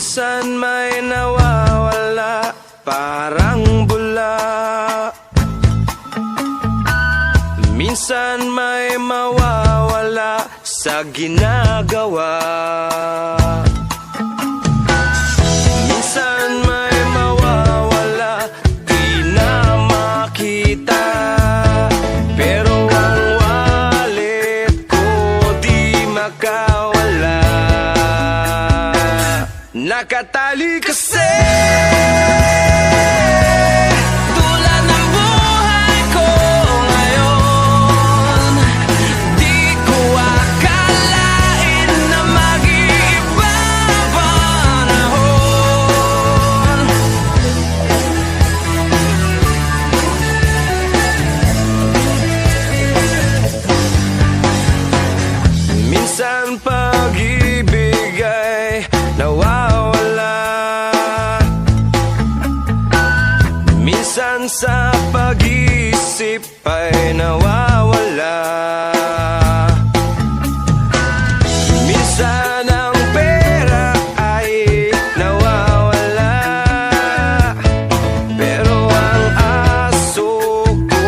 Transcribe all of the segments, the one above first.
Minsan may nawawala, parang bula. Minsan may mawawala sa ginagawa. Minsan may mawawala, di na makita. Pero ang wallet ko di makawala. Nakatali kasi. Tulad ng buhay ko ngayon, di ko akalain na mag-iiba ang panahon. Minsan pag-ibig ay nawawala. Minsan sa pag-iisip ay nawawala. Minsan ang pera ay nawawala. Pero ang aso ko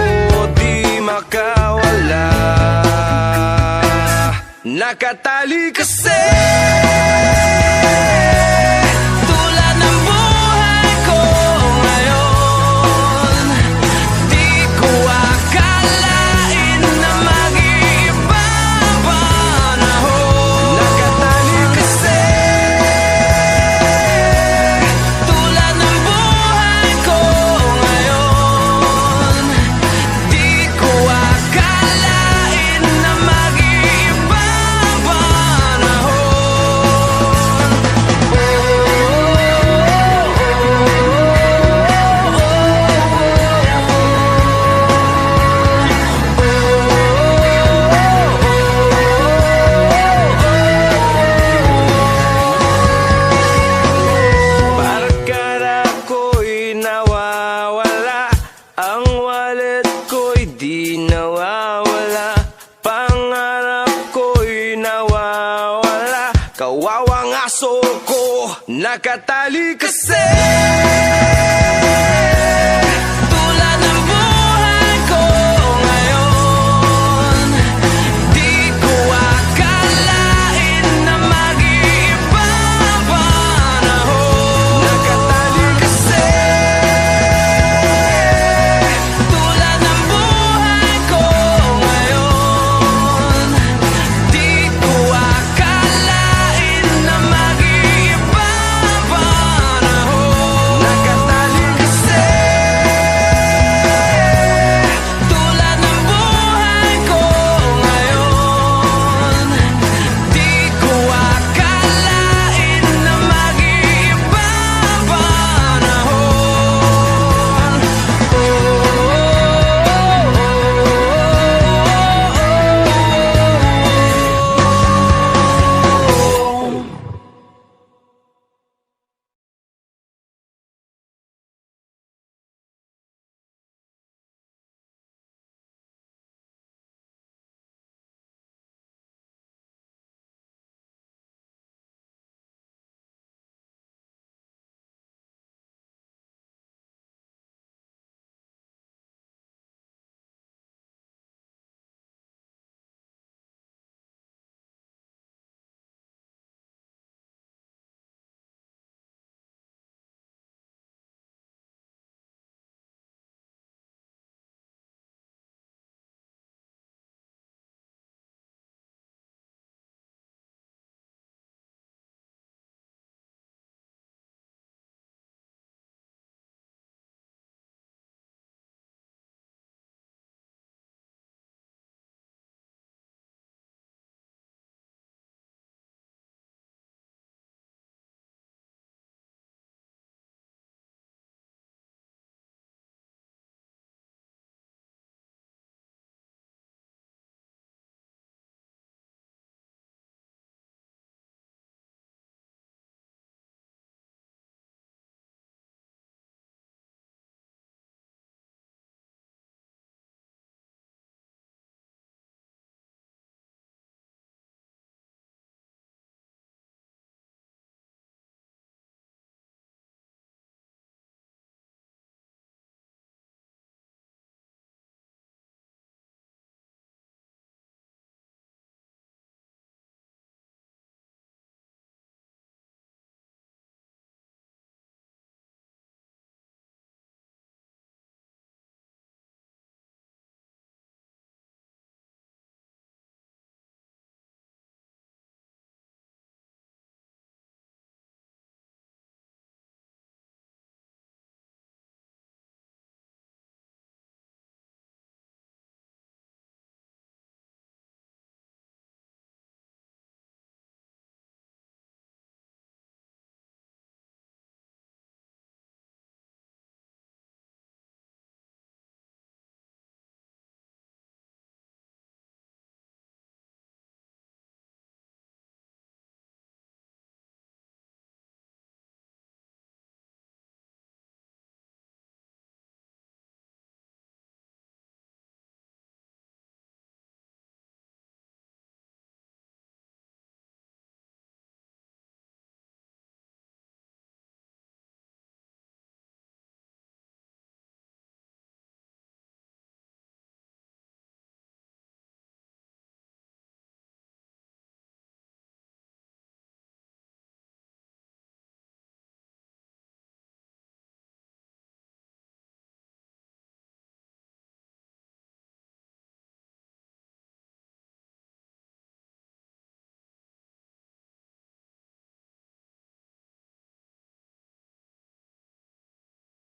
di makawala. Nakatali kasi. Tulad ng buhay ko ngayon, di ko akalain na mag-iiba ang panahon. Nakatali kasi. Tulad ng buhay ko ngayon, di ko akalain na mag-iiba ang panahon. Barkada ko'y nawawala. Ang wallet ko'y di nawawala. Pangarap ko'y nawawala. Kawawang aso ko, nakatali kasi.